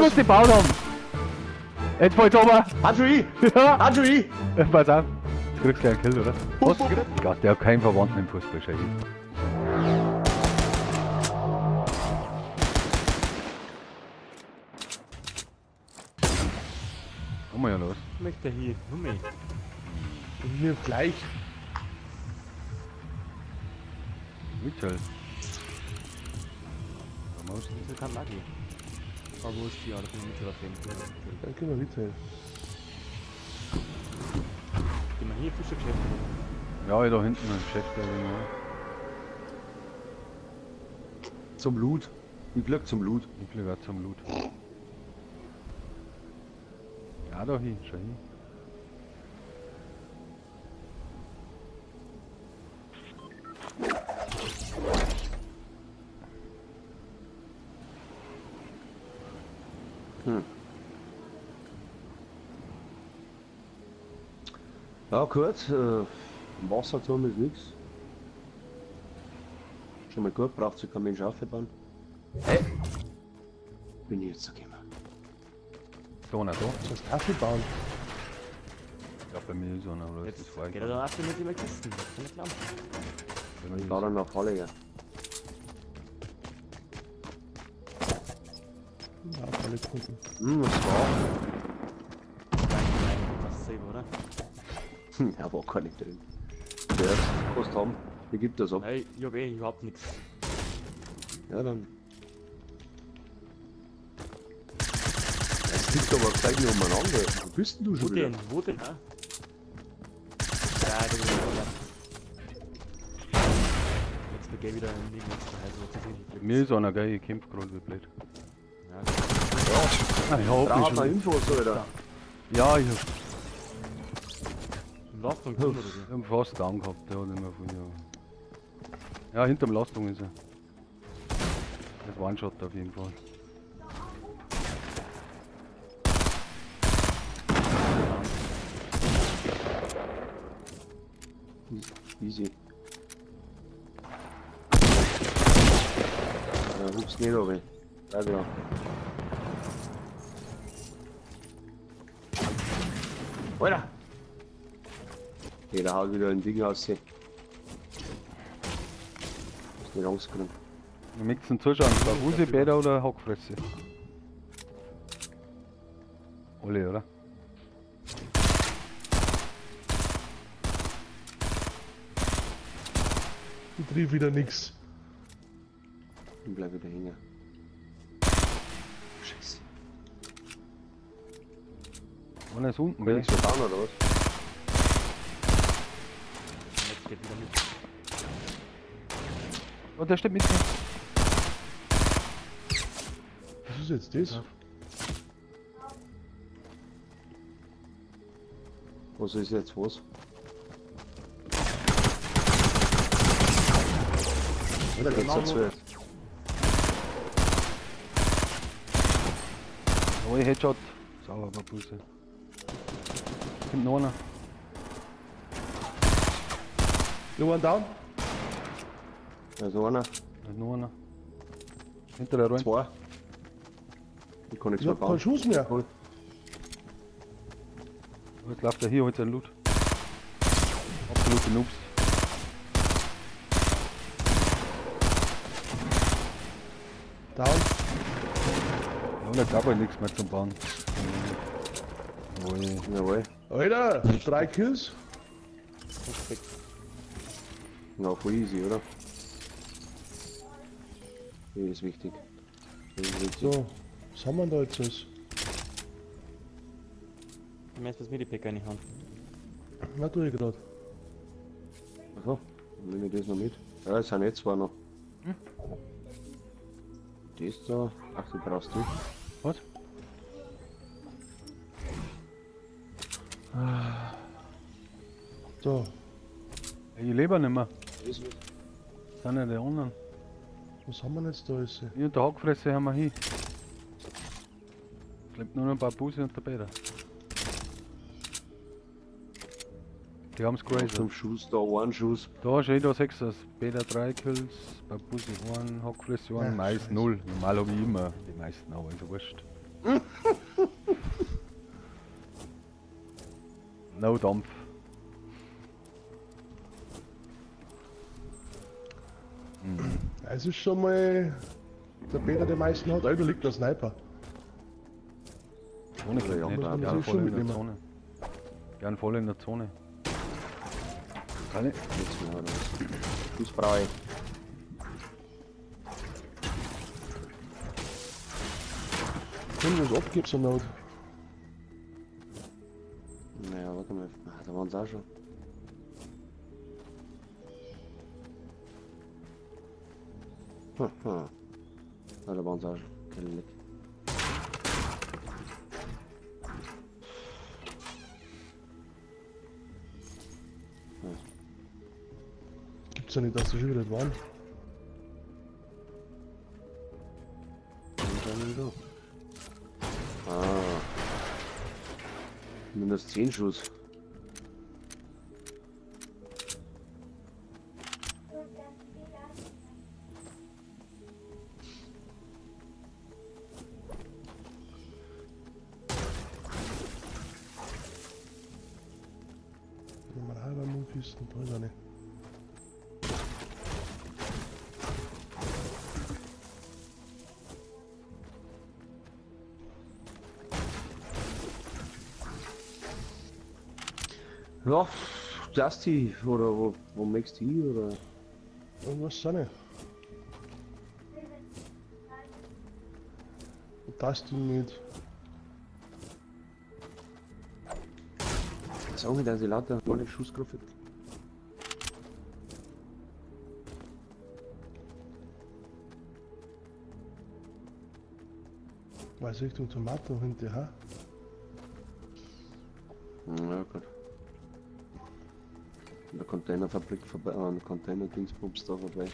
was die gebaut haben. Jetzt fällt's runter. Hat schon ich! Ja. Hat schon ich! Pass auf. Jetzt kriegst du gleich einen Kill, oder? Was? Gott, der hat keinen Verwandten im Fußball, schau. Komm mal ja los. Ich möchte hier, nur mehr. Und mir gleich. Mitchell. Vamos. Wieso kann Lagi? Aber wo ist die? Ja, da bin ich mit auf jeden Fall. Dann können wir mitteilen. Gehen wir hier Fischergeschäft. Ja, da hinten im Geschäft, ja, genau. Zum Loot. Ich glück zum Loot. Ich fliege auch zum Loot. Ja, da hin, schau hin. Ja, kurz, Wasserturm ist nix. Schon mal gut, braucht sich kein Mensch aufbauen. Hey! Bin ich jetzt da gekommen? Da, na, da. Das heißt Kaffee bauen. Ja, bei mir ist einer, aber das Jetzt ist geht er dann auf mit den Kisten. Das kann ich glauben. Bei mir Ich ist- baue dann auf alle, ja. Ja, auf alle Kunden. Hm, was war? Nein, was selber, oder? Ja, war gar nicht drin. Der was haben. Wie gibt das ab? Nein, ich hab eh überhaupt nichts. Ja, dann. Es liegt aber gleich nur umeinander. Wo bist denn du schon Wo wieder? denn? Wo denn? Ja, da bin ich wieder. Jetzt begeh ich wieder in die nächste Heise, wo zu viel Bei mir ist einer, gell, ich kämpf gerade wie blöd. Ja, Ah, ich hab Braucht mich man schon. Infos, Alter. Ja, ich hab, im Lastwagen drin oder wie? ich hab fast down gehabt, der hat immer viel, ja. Ja, hinterm Lastwagen ist er. Das One-Shot auf jeden Fall. Easy. Ja, hupst nicht runter. Ja, genau. Alter! Hey, da haut wieder ein Ding raus. Ist nicht Angst kriegen. Wir möchten zuschauen, Babusi, Bäder oder Hackfresse? Alle, oder? Ich triff wieder nix. Ich bleib wieder hängen. Scheiße. Einer ist unten, Bin gell? ich so down oder was? Jetzt geht wieder mit. Oh, der steht mit mir. Was ist jetzt das? Was ist jetzt was? Da geht's dazu jetzt. Neue Headshot. Sauber, Babuse. Kommt noch einer. You one down? Da ist einer. Da ist noch einer. Hinter der Rollen. Zwei. Ich kann nichts Ich mehr hab keinen bauen. Schuss mehr. Cool. Jetzt läuft er hier, holt seinen Loot. Absolute Noobs. Down. Ja, da gab halt nichts mehr zum Bauen. Jawohl. Jawohl. Alter, 3 Kills. Perfekt. Ja, voll easy, oder? Das ist wichtig. Das ist wichtig. So, was haben wir denn da jetzt alles? Du meinst, was mir die Päcker reinhauen? Na, tue ich grad. Achso, dann nehme ich das noch mit. Ja, es sind eh zwei noch. Hm? Das da. Ach, die brauchst du. Was? So, Ich lebe nicht mehr. Das Das sind ja die anderen. was haben wir denn jetzt da alles? Ich und der Hackfresse haben wir hin. Es lebt nur noch ein paar Busse und der Peter. Die haben's crazy. 5 Schuss da, ein Schuss. Da steht da 6, das Peter 3 Kills, Babusi 1, Hackfresse 1, Ja, Mais scheiße. 0. Normal habe ich immer die meisten, aber ist ja wurscht. No Dampf. Es ist schon mal der Peter, der meisten hat. Alter, liegt der Sniper. Zone Ja, geht ja, nicht. muss man Gern sich voll schon in der mitnehmen. Zone. Gern voll in der Zone. Kann ich? Jetzt mehr oder was? Schuss brauche ich. Können wir uns abgeben zur Not. Naja, warte mal. Ah, da waren sie auch schon. Haha. Ah, da waren sie auch schon. Keine Leck. Gibt's ja nicht, dass sie schon wieder waren. Anscheinend da. Ah. Minus 10 Schuss. Wenn man halber Mundkisten, da ist er nicht. Ja, Dusty, oder wo möchtest du hin, oder? Irgendwas ist auch nicht. Das Ding nicht. Sag ich, dass ich lauter alle Schussgriffe. Weiß Richtung Tomato hinter, ha? Ja, gut. An der Containerfabrik vorbei, an der Container-Dingsbums da vorbei.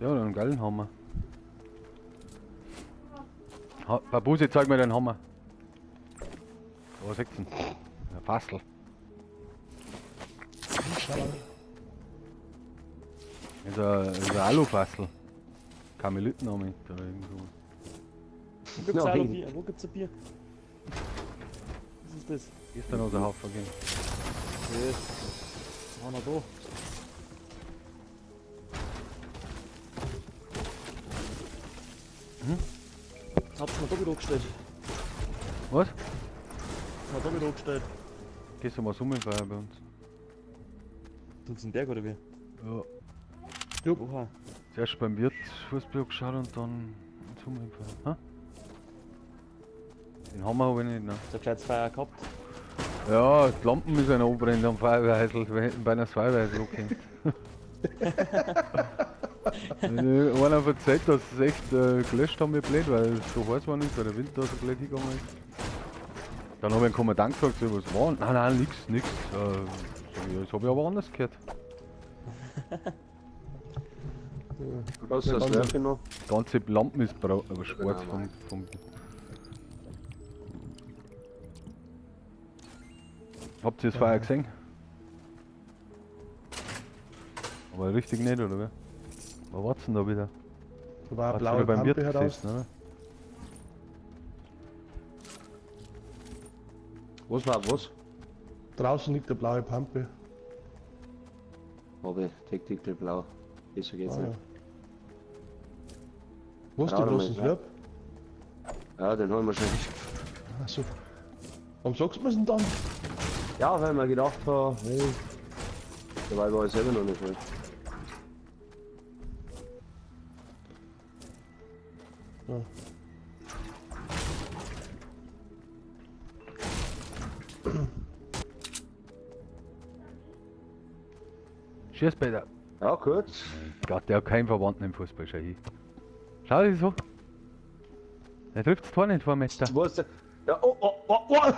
Ja, einen geilen Hammer. Ha, Babusi, zeig mir den Hammer. Oh, 16. Ja, Fassel. Schau mal. Das ist ein Alufassel. Karmelitenname oder irgend so. Wo gibt's Ja, auch noch hey. Bier? Wo gibt's ein Bier? Was ist das? Gestern noch der Haufen gegeben. Okay. Was haben wir da? Mhm. Hab's mir da wieder angestellt. Was? Hab's mir da wieder angestellt. Gehst du mal Summenfeier bei uns? Tut's in Berg oder wie? Ja. Oha. Zuerst beim Wirt Fußball geschaut und dann Summenfeier. Ha? Den Hammer habe ich nicht, ne? So ein kleines Feuer gehabt. Ja, die Lampen müssen noch anbrennen am Feuerwehrhäusl, wir hätten beinahe das Feuerwehrhäusl angehängt. Einer erzählt, dass sie es echt gelöscht haben, wie blöd, weil es so heiß war nicht, weil der Wind da so blöd hingegangen ist. Dann habe ich einen Kommandant gefragt, so, was war? Nein, nein, nix, nix. Sag ich, das habe ich aber anders gehört. Was, das werfe ich noch? Die ganze Lampen ist aber schwarz Genau. vom. Habt ihr das Feuer gesehen? Aber richtig nicht, oder wie? Wo war's denn da wieder? Da war eine Hat's blaue wieder beim Wirt Pampe heraus. gesessen, oder? Was war was? Draußen liegt eine blaue Pampe. Habe ich, Tactical Blau. Besser geht's Ah, ja. nicht. Was, du Brauchen wir bloß nicht, ein Verb? Ja, den holen wir schon. Achso. Warum sagst du mir's denn dann? Ja, weil ich mir gedacht habe, hey, dabei war ich selber noch nicht voll. Ja. Schieß, Peter. Ja, gut. Gott, der hat keinen Verwandten im Fußball, schau hin. Schau dich so. Der trifft das Tor nicht vor Meter. Wo ist der? Ja, oh, oh, oh, oh!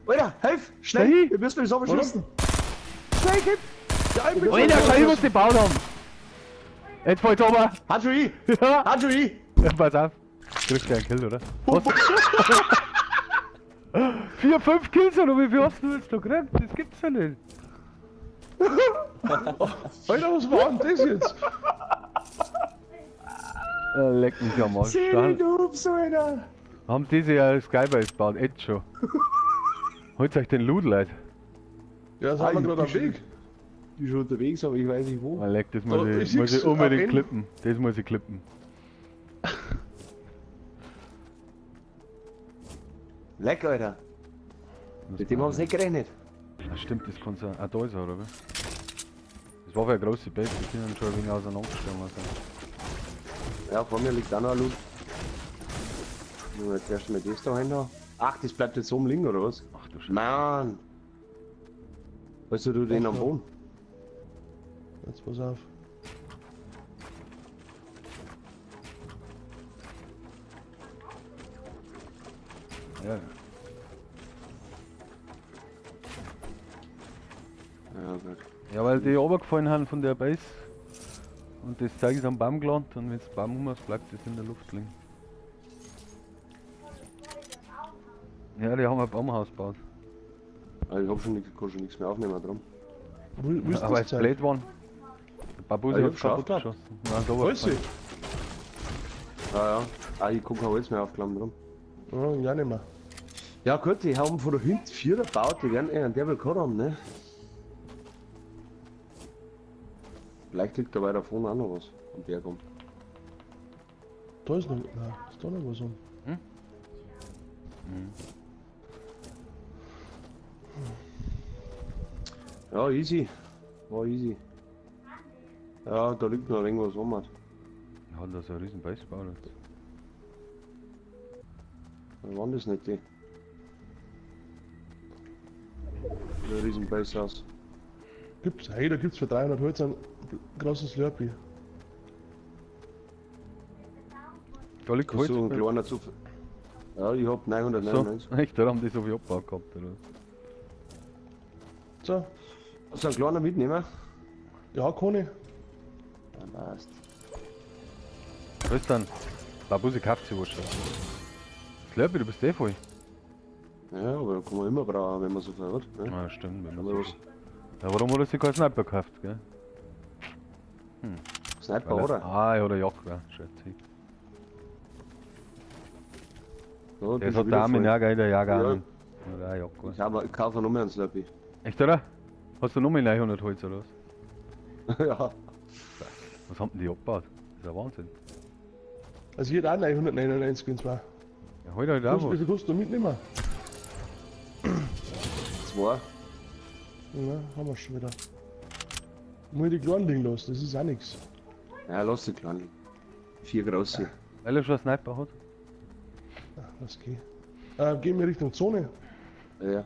Alter, helf! Schnell! Hey. Wir müssen das schießen! Schnell, gib! Ja, ich bin Alter, schau hin, was die gebaut haben. Jetzt fällt's runter. Hat schon ich! Ja. Hat schon ich! Ja, pass auf. Kriegst du einen Kill, oder? Was? 4, 5 Kills oder wie viel hast du jetzt da gekriegt? Das gibt's ja nicht. Alter, was war denn das jetzt? Leck mich am Arsch. Seh Noobs, Alter! Haben diese ja Skybase gebaut, jetzt schon. Holt euch den Loot, Leute. Ja, sind wir gerade am Weg. Ich bin schon unterwegs, aber ich weiß nicht wo. Ah, leck, das muss Da, ich, ich muss ich sieh's, unbedingt am klippen. Das muss ich klippen. Leck, Alter. Das Mit dem haben sie nicht gerechnet. Ah, stimmt, das kann sein. Ah, da ist er, oder wie? Das war für eine große Base, die können schon ein wenig auseinanderstellen. Also. Ja, vor mir liegt auch noch ein Loot. Nur jetzt erst mal das da rein da. Ach, das bleibt jetzt oben liegen, oder was? Ach du Scheiße. Mann! Weißt du, du den am Boden? Jetzt pass auf. Ja. Ja, gut. Ja, weil die runtergefallen haben von der Base und das Zeug ist am Baum gelandet und wenn es Baum um ist, bleibt das in der Luft liegen. Ja, die haben ein Baumhaus gebaut. Also ich hab schon nix, kann schon nichts mehr aufnehmen drum. Wo ist Aber das es Zeug? blöd waren. Der Babusi Ah, ich hat hab schon kaputt aufgeklappt. geschossen. Nein, da war Weiß ich. Ja, ja. Ah, ich guck kein Holz mehr aufgenommen drum. Ja, ja nicht mehr. Ja gut, die haben von da hinten vier gebaut, die werden einen Devil gehabt haben, ne? Vielleicht liegt da weiter vorne auch noch was am Berg um. Da ist noch. Nein, ist da noch was um. Hm? Ja, easy. War easy. Ja, da liegt noch ein wenig was rum. Ja, da ist ein riesen Base gebaut. jetzt. Da waren das nicht die. Der riesen Base aus. Gibt's, hey, da gibt's für 300 Holz einen großen Slurpee. Da liegt Kannst Holz. du ein kleiner zu. Ja, ich hab So, 999. echt, da haben die so viel abgebaut gehabt, oder? So. Hast du einen kleinen mitnehmen? Ja, kann ich. Ja, passt. Was ist dann? Babusi kauft sich was schon. Slurpee, du bist eh voll. Ja, aber da kann man immer brauchen, wenn man so viel hat. Ne? Ja, stimmt. Wenn Kann man man so was. Ja, warum hat er sich keinen Sniper gekauft, gell? Sniper, Weil er- oder? Ah, ja, oder Jacke, ja, schätze ich. Ja, Der hat Armin, ja, geil, der Jager. Ja. Armin. Oder auch Jacke. Ich kaufe noch mehr einen Slurpee. Echt, oder? Hast du noch mehr 900 Holz, oder was? Ja. Was haben denn die abgebaut? Das ist ja Wahnsinn. Also ich hätte auch 999 und zwar. Ja, halt halt auch Wie was. viel kannst du mitnehmen? Zwei. Ja, haben wir schon wieder. Muss ich die kleinen liegen lassen, das ist auch nichts. Ja, lass die kleinen liegen. 4 große. Weil er schon einen Sniper hat. Ach, lass gehen. Gehen wir Richtung Zone. Ja.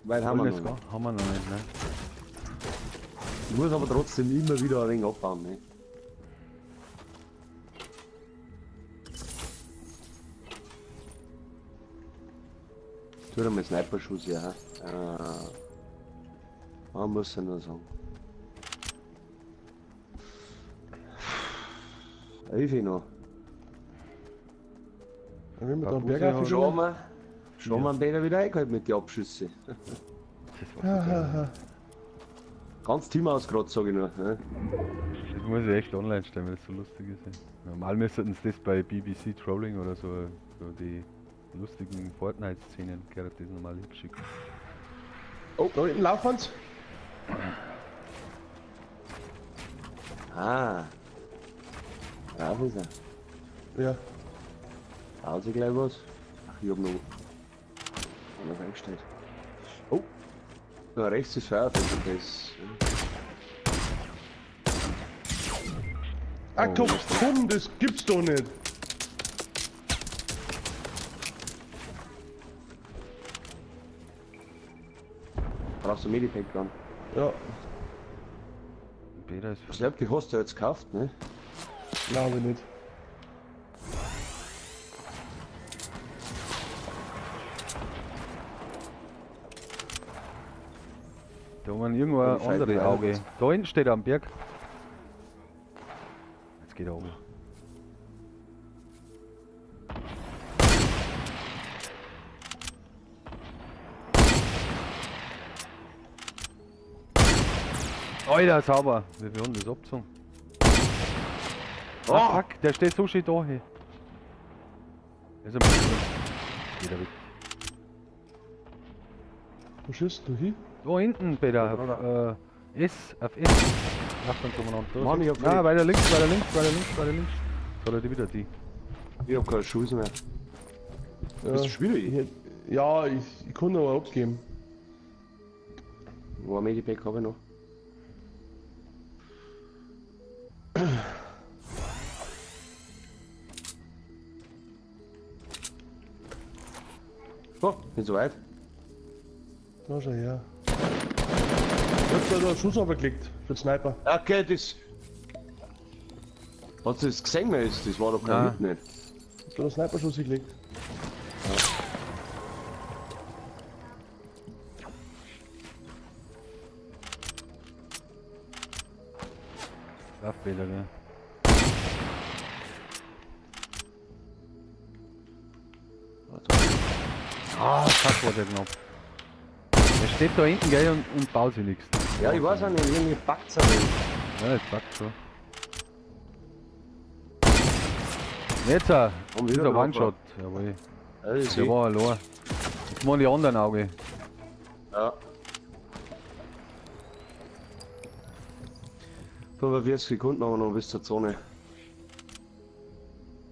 Weit haben wir Alles noch nicht. gar- haben wir noch nicht, ne? Ich muss aber trotzdem immer wieder ein wenig abbauen, ne? Tu dir mal Sniper-Schuss her. Man muss ja nur sagen. Hilfe noch. Dann wenn wir da am Babusi Berg hat- Schauen wir, schauen wir am Peter wieder eingehalten mit den Abschüssen. Das war so geil. Ganz Team ausgerotzt, sag ich nur. Ne? Das muss ich echt online stellen, weil das so lustig ist. Ey. Normal müssten sie das bei BBC Trolling oder so, so die lustigen Fortnite-Szenen, gehört das normal hingeschickt. Oh, da hinten laufen sie. Ah. Brav ist er. Ja. Baut sich gleich was. Ach, ich hab noch anders eingestellt. Oh. Da rechts ist Feuer, das. Ah, komm, komm, das gibt's doch nicht. Brauchst du Medipack dann? Ja, Peter ist Ich glaub, die hast du jetzt gekauft, ne? glaube ich nicht. Da waren irgendwo ein Die Scheibe andere Auge. weiter. Da hinten steht er am Berg. Jetzt geht er runter. Alter, sauber. Wie viel haben das abgezogen? Oh, fuck, der steht so schön da. Hey. Der ist ein bisschen. Wieder weg. Wo schießt du hin? Da hinten, Peter. Auf S, auf S. Achtung, umeinander. Da. Mann, ich hab Nein, weiter links, weiter links, weiter links, weiter links. Jetzt hat er die wieder die. Ich hab keine Chance mehr. Ja. Bist du schwierig? Ja, ich kann noch abgeben. Wo ein Medipack habe ich noch. Oh, nicht so weit. Da schau her. Ich hab da einen Schuss runtergelegt für den Sniper. Okay, das. Hast du das gesehen, das? Das war doch kein Nein. Hit nicht. Ich hab da einen Sniper-Schuss gelegt. Lauf, Peter, gell. Ah, fuck, war der knapp. Der steht da hinten, gell, und baut sich nichts. Ja, ich weiß auch nicht, irgendwie packt's auch nicht. Ja, das packt schon. Jetzt, Und wieder wieder One-Shot. Jawohl. Ja, das Der ist war allein. Jetzt machen die anderen Auge. Ja. 45 Sekunden haben wir noch bis zur Zone.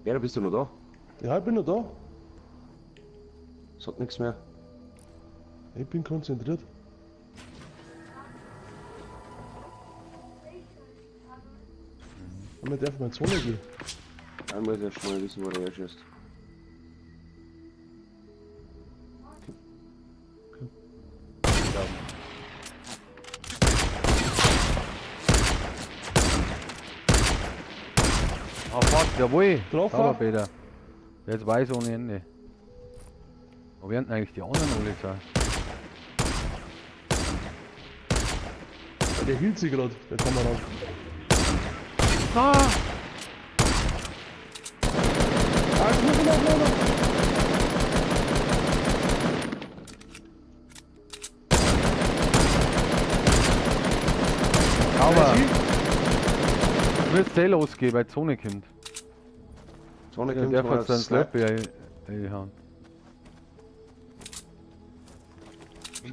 Ja, bist du noch da? Ja, ich bin noch da. Sagt nichts mehr. Ich bin konzentriert. Und man darf mal in die Zone gehen. Ich muss erst mal wissen, wo der herschießt. Ah, fuck, jawohl. Getroffen. Sauber, Peter. Der ist weiß ohne Ende. Wo werden denn eigentlich die anderen alle sein? Ja, der hielt sich gerade, der Kamerad. Ah! Ah, jetzt muss ich noch, noch, noch. Sauber. Müsste eh losgehen, weil die Zone kommt. Zone Ja, kommt, der jetzt dann Sniper. Slurpee einhauen.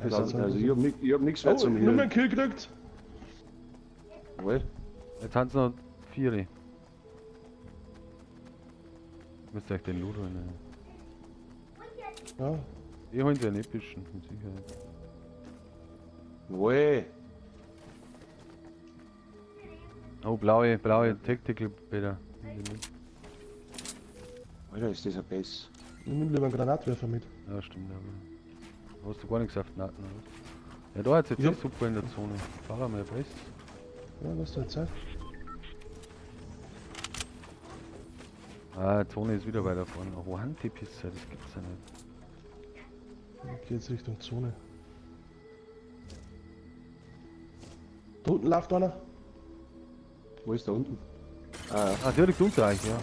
Also ich hab nichts mehr Oh, zum nur mehr Healen. einen Kill gekriegt. Jawohl. Jetzt haben sie noch 4. Müsst ihr euch den Loot holen. Ja. Ja. Die holen sie ja nicht bisschen, mit Sicherheit. Jawohl. Oh, blaue Tactical, Peter. Alter, ist das ein Bass. Ich nehm lieber einen Granatwerfer mit. Ja, stimmt, aber. Hast du gar nichts auf den Nacken, oder? Ja, da hat's jetzt Ja. eh super in der Zone. Fahr mal Press. Ja, lass dir Zeit. Ah, Zone ist wieder weiter vorne. Oh, wo haben die Pisser? Das gibt's ja nicht. Ich geh jetzt Richtung Zone. Da unten läuft einer. Wo ist da unten? Ah, ja. Ah, direkt unter euch, ja.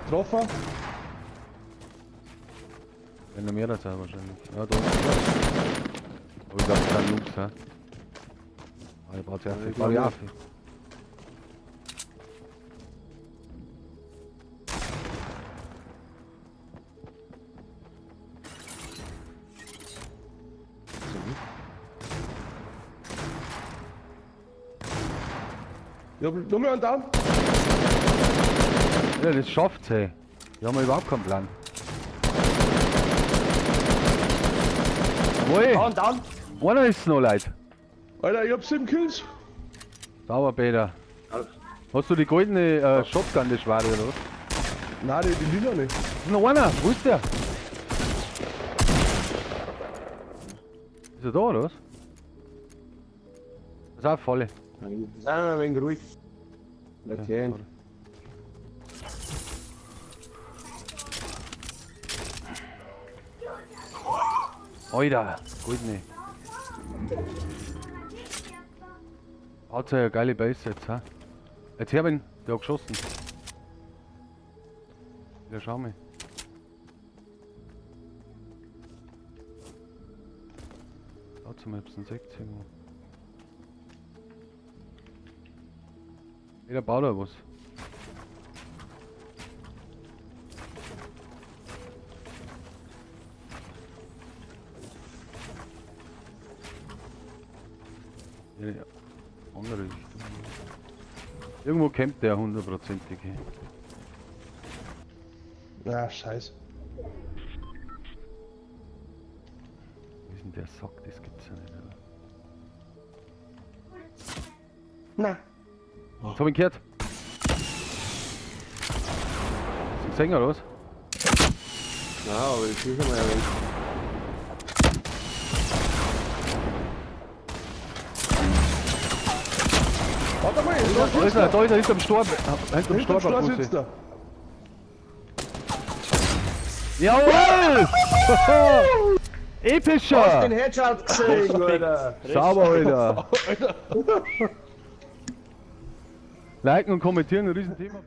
Getroffen. Wenn noch mehr da sein wahrscheinlich. Ja, da unten. Aber ich glaube, das sind Noobs, hä? Ah, ich brauche Ja, ja ich brauch glaub auch. Ich hab nur mehr einen Down. Ja, das schafft's, hey. Die haben ja überhaupt keinen Plan. Jawohl! Down, down! Einer ist noch, Leute. Alter, ich hab 7 Kills. Sauber, Peter. Hast du die goldene Shotgun, die schwere, oder was? Nein, die lila nicht. Ist noch einer. Wo ist der? Ist er da, oder was? Das ist auch voll. Sei mal ein wenig ruhig. Bleib hier. Alter, goldene. Hat ja eine geile Base jetzt, hä? Jetzt hör ihn, der hat geschossen. Ja, schau mal. Warte mal, ich hab's 60. Jeder baut da was. Ja, ja. Andere Richtung. Irgendwo campt der hundertprozentig. Na, scheiße. Wo ist denn der Sack? Das gibt's ja nicht, oder? Na. Jetzt hab ich ihn gehört. Hast du ihn gesehen, oder was? Na, aber ich schieße mal ein wenig. Warte mal, da Da ist er, da ist er, hinterm Stor. Hinterm Hinterm Stor, Stor sitzt er. Jawohl! Epischer! Den Headshot gesehen, Alter. Sauber, Alter! Liken und kommentieren, ein Riesenthema.